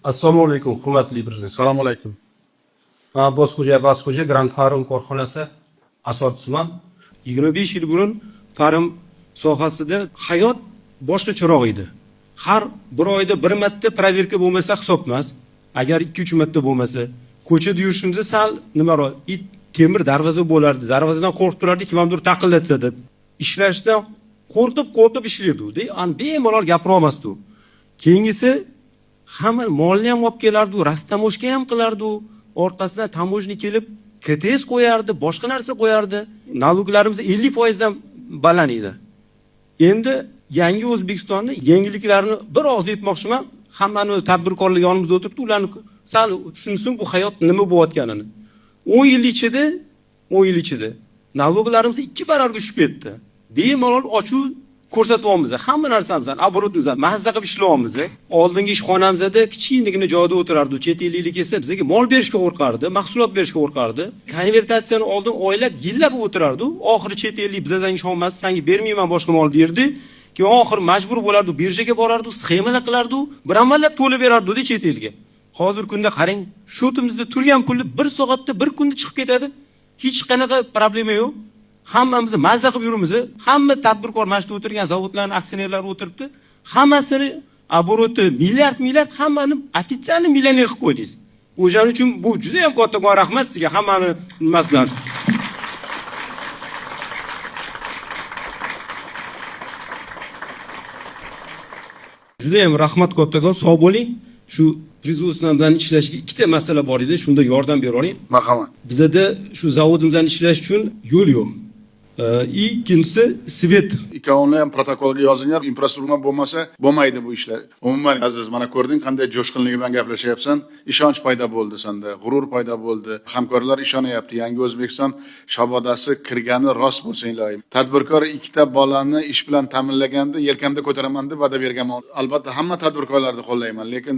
Assalomu alaykum, hurmatli prezident. Assalomu alaykum. Abbos Xo'ja, Abbos Xo'ja, Grand Farm korxonasi asoschisiman. 25 yil burun farm sohasida hayot boshqacharoq edi. Har bir oyda bir marta проверка bo'lmasa hisob emas. Agar 2-3 marta bo'lmasa, ko'chada yurishimizda sal nimaroq, it temir darvoza bo'lardi. Darvozadan qo'rqib turardik, kimdir taqillatsa deb. Ishlashdan qo'rqib-qo'rqib ishlardi-da, an bemalol gapira olmasdi. Keyingisi hamma molni ham olib kelardi, растаможка ham qilardi. Orqasidan таможня kelib КТС qo'yardi, boshqa narsa qo'yardi. Налог larimiz 50% dan baland edi. Endi yangi O'zbekistonni yengilliklarini bir og'iz aytmoqchiman. Hammani tadbirkorlar yonimizda o'tiribdi, ularni sal tushunsin bu hayot nima bo'layotganini. 10 yil ichida, 10 yil ichida налог larimiz 2 barobarga tushib ketdi. Bemalol ochuv ko'rsatyapmiz. Hamma narsamizni, оборот imizni mazza qilib ishlayapmiz. Oldingi ishxonamizda kichkinagina joyda o'tirardi. Chet ellik kelsa bizga mol berishga qo'rqardi, mahsulot berishga qo'rqardi. Konvertatsiyani oldin oylab, yillab o'tirardi. Oxiri chet ellik bizdan ishonmas, senga bermayman boshqa mol derdi. Keyin oxiri majbur bo'lardi, birjaga borardi, sxemalar qilardi, bir amallab to'lab berardi chet elga. Hozir kunda qarang, счёт imizda turgan pulni bir soatda, bir kunda chiqib ketadi. Hech qanaqa problema yo'q. Hammamiz mazza qilib yuribmiz. Hamma tadbirkor mana shu o'tirgan zavodlarning aksionerlari o'tiribdi. Hammasini обороты milliard milliard, hammani официально millioner qilib qo'ydingiz. O'shaning uchun bu juda ham kattakon rahmat sizga hammani nimasidan. Juda ham rahmat kattakon, sog' bo'ling. Shu производство bilan ishlashga ikkita masala bor edi, shunda yordam bera oling. Marhamat. Bizada shu zavodimizdan ishlash uchun yo'l yo'q. Ikkinchisi свет. Ikkovini ham protokolga yozinglar. Infrastruktura bo'lmasa bo'lmaydi bu ishlar. Umuman aziz, mana ko'rding qanday jo'shqinlik bilan gaplashyapsan. Ishonch paydo bo'ldi senda, g'urur paydo bo'ldi. Hamkorlar ishonyapti. Yangi O'zbekiston shabodasi kirgani rost bo'lsin iloyim. Tadbirkor ikkita bolani ish bilan ta'minlaganda yelkamda ko'taraman deb va'da berganman. Albatta hamma tadbirkorlarni qo'llayman, lekin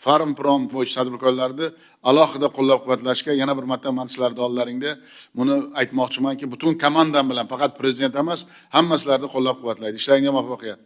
Farm Prom bo'yicha tadbirkorlarni alohida qo'llab-quvvatlashga yana bir marta man sizlarni oldlaringda buni aytmoqchimanki, butun komandam bilan faqat prezident emas, hamma sizlarni qo'llab-quvvatlaydi. Ishlaringga muvaffaqiyat.